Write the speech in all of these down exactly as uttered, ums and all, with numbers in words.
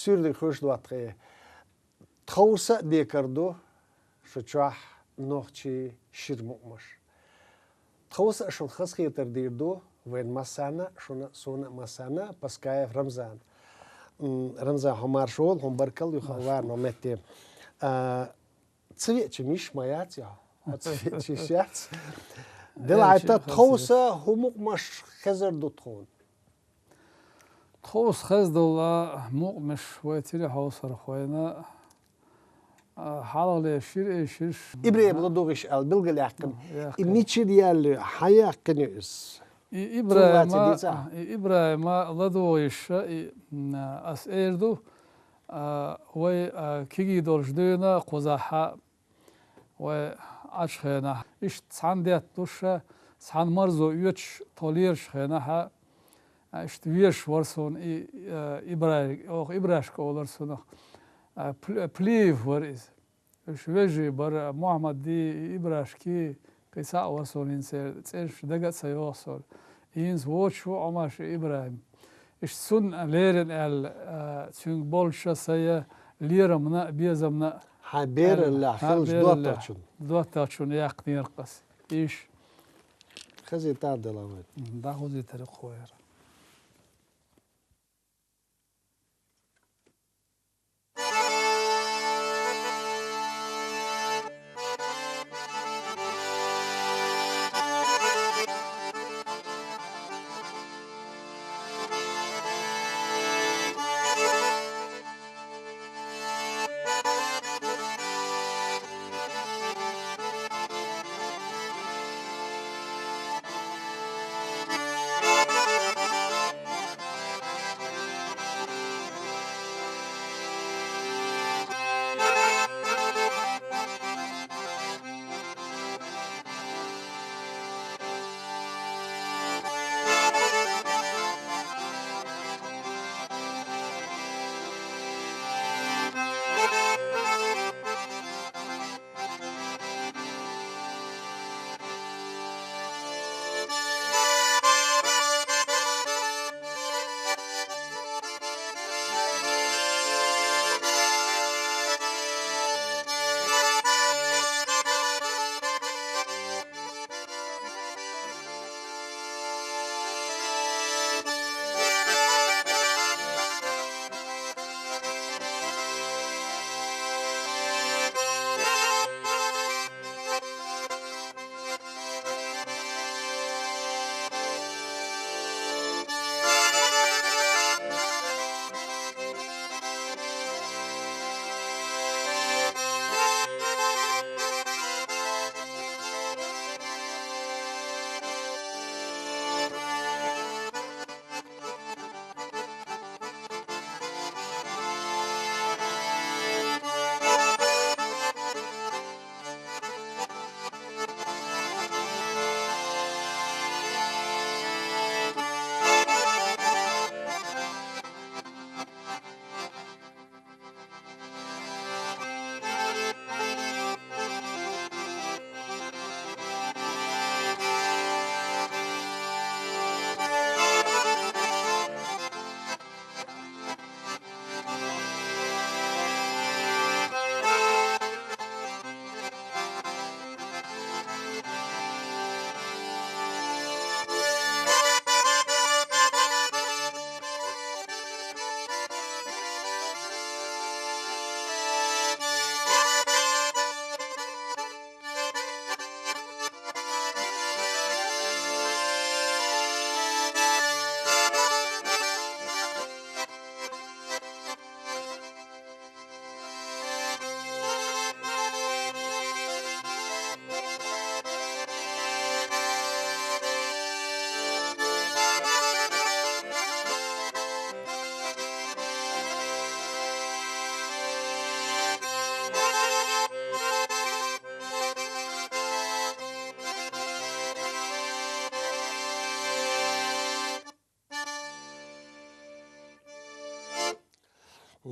Суьрдиг хуьлда вай тхо. Тховса а декхар ду шу чохь нохчийн шира мукъамаш. Тховса а шуна хазахетар дийр ду вайн массарна а, шуна а, суна а, массарна а, Паскаев Рамзан. М, Рамзан, хьо марша вогӀийла, хьуна баркалла, юха а вар ма метте. А, ца веача миш ма яц, я? Хьо ца веача йиш яц. Делахь а тховса хӀун мукъамаш хезар ду тхуна? Тховса хезадолу мукъамаш вай тирехь хьовсархойн, а, хьалхале шира эшарш. ИбрахӀим ладугӀуш аьлла билгалъяьккхина. И мичара яьлла ю, хьан яьккхина ю иза? И ИбрахӀима, и ИбрахӀима ладугӀуш, и, м, ас эр ду, а, вай, а, кегий долуш дуьйна кхузахь, вай Ӏачу хенахь. Иштта цхьана детталуш, цхьана марзо оьцуш, тхо лелачу хенахь, иштта везаш вара суна и, э, ИбрахӀим, оха ИбрахӀашка олура цунах, э, Пл-, Плиев вара иза. Уьш вежарий бара, Мухьаммадий, и ИбрахӀашкий, кхин цхьаъ вара суна, хӀинца цӀераш дага а ца йогӀу суна. И хӀинца воцуш ву Ӏомаш и ИбрахӀим. Иштта цунна леррина аьлла, а, цуьнга болчу сайн лерамна а, безамна а. Хьайн бераллехь хилча доттагӀчунна. ДоттагӀчунна яьккхинера-кх ас. Иштта. Хазийтар дела вай. ДӀахозийтира кхо яра.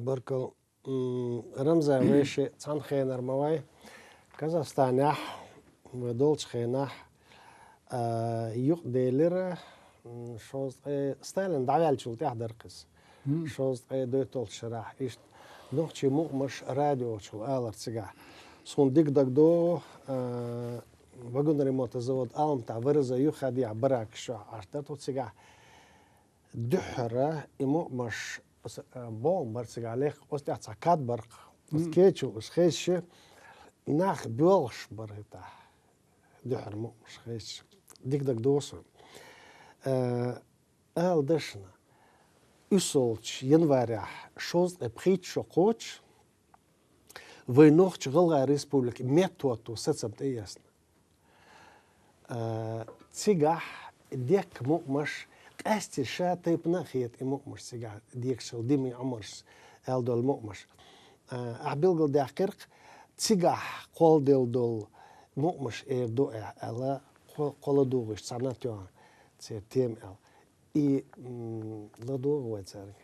Баркал. М, Рамзан, вай ши цхьан хенара ма вай. Казахстанехь вай долчу хенахь, а, юкъаделира, м, шовзткъе, Сталин дӀаваьллачул тӀаьхьа дара-кх иза. Шовзткъе доьтталгӀачу шарахь иштта нохчийн мукъамаш радиочул алар цигахь. Суна дика дагадогӀу, а, вагоноремонтный завод Алма-Ата вараза юххе дехьа баракаш чохь Ӏаш дара тхо цигахь. Дуьххьара и мукъамаш, аса, а, бохам бара цигахь лекха, оцу тӀехь цхьа кад бара-кх. Оцу кечо уьш хезча, нах боьлхуш бара хӀетахь. Дуьххьара мукъамаш хезча. Дика дагадогӀу суна. Э, ала дашна, уьссалгӀачу январехь шовзткъе пхийтта шо кхочуш, вай нохча ГӀалгӀай республика меттахӀотто сацам тӀеэцна. А, цигахь дехка мукъамаш, къаьсттина ша тайпана а хета и мукъамаш цигахь декхаш хилла Димин Ӏумарс аьлла долу мукъамаш. А, ахь билгалдаьккхира-кх, цигахь кхолладелла долу мукъамаш эр ду ахь аьлла, кхо-, кхо ладугӀуш цхьаьна тоьхна церан тема аьлла. И, м, ладугӀу вай цаьрга.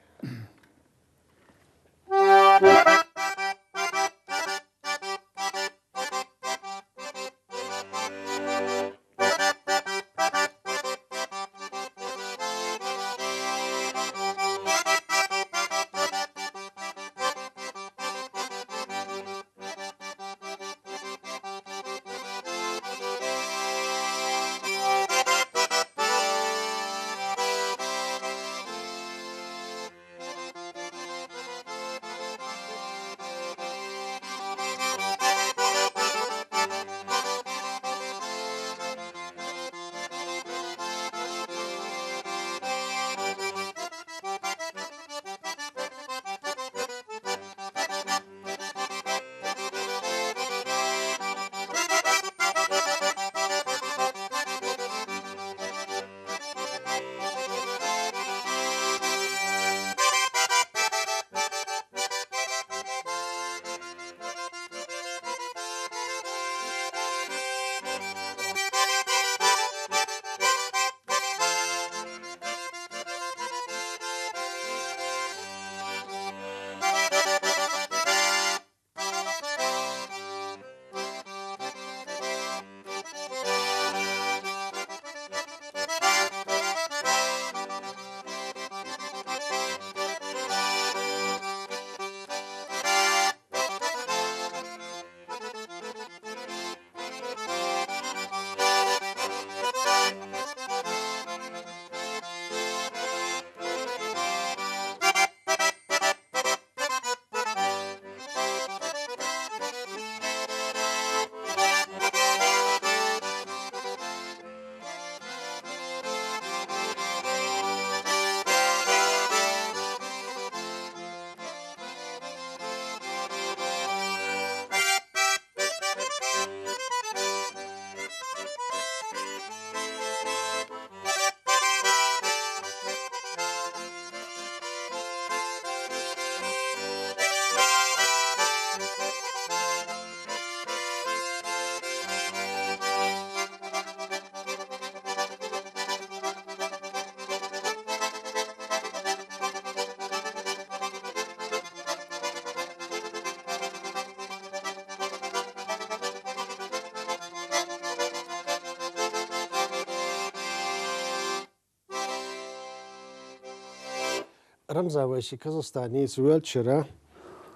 Рамзан, вай ши Казахстанца воьлчара,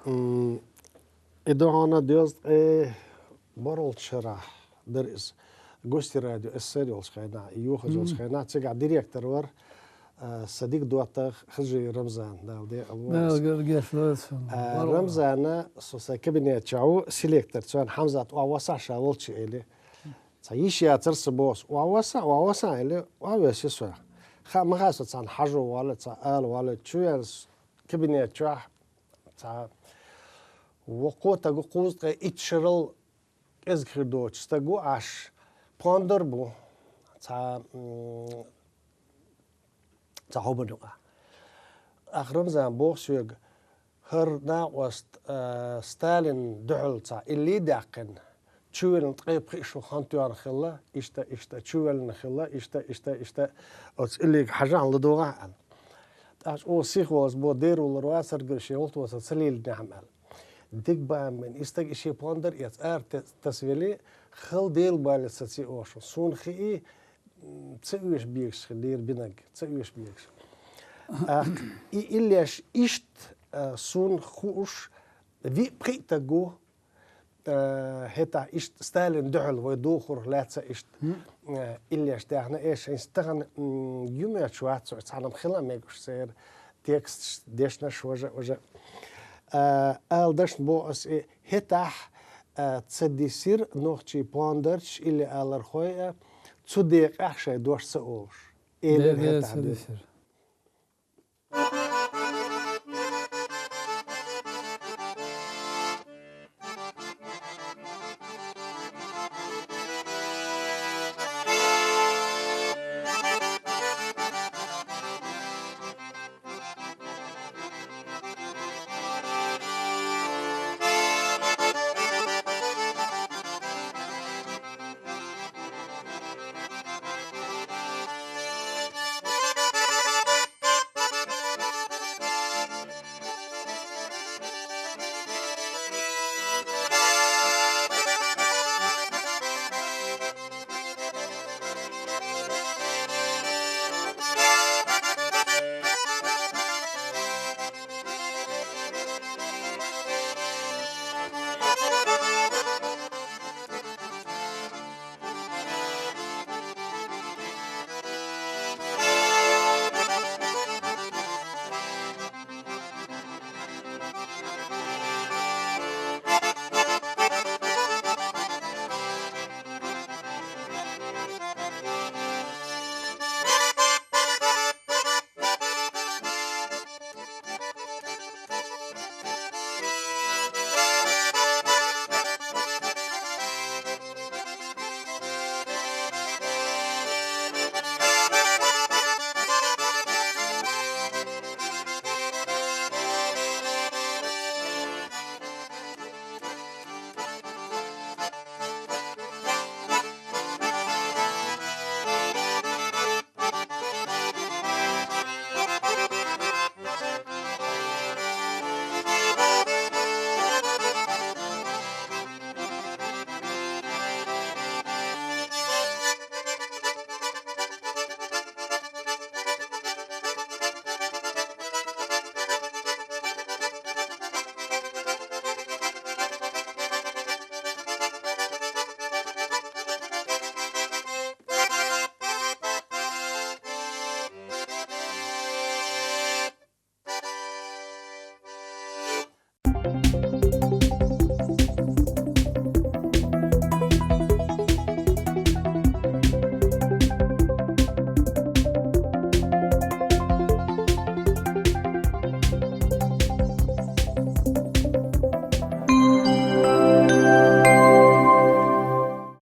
м, и ду хьуна доьзткъе бархӀалгӀачу шарахь дара иза. Гости радио СССР йолчу хенахь, и йохаза йолчу хенахь, цигахь директор вара, а, сан дика доттагӀа Хаджиев Рамзан, Дала декъала войла. Дала гергеш лойла цунна. А, Рамзана со сайн кабинет чохь ву, селектор, цуьнан Хьамзат охьавоссахь ша волчу элира. Цхьа йиш яцара сан боху, охьавоссахь, охьавоссахь элира, охьавоьссина со. Хаа ма хаьа со цхьана хьажо валла, цхьа ала валла, чу веана кабинет чохь, цхьа воккхо а стаг ву, кхузткъе итт шарал кӀезиг хир доцу стаг ву, аш пондар бу, цхьа, м, цхьа хӀуманна юкъа. Ах Рамзан боху соьга, хӀара накъост, а, Сталин дуьхьал цхьа илли даьккхина, чувеллина ткъе пхи шо хан тоьхна хилла, иштта, иштта, чувеллина хилла, иштта, иштта, иштта, оцу иллига хьажахьа ладогӀахьа аьлла. Аш о сих воз бо дерулар вацар гар ши олт воса цалил нахмал. Диг бам мен истаг иши пондар яц ар тасвели хал дел балиса ци ошу. Сун хи и ца уеш бегш дер бинаг, ца уеш бегш. Ах, и иллеш ишт сун хуш ви пхитагу. Хета ишт Сталин духал вой духур лаца ишт. Иллеш тяхна эш инстаган юмя чуацу цанам хила мегуш сер текст дешна шважа уже. Алдаш бо ас хетах цадисир нохчи пондарч или алархой цу декъах шай дошца олш. Элер хетах дисир.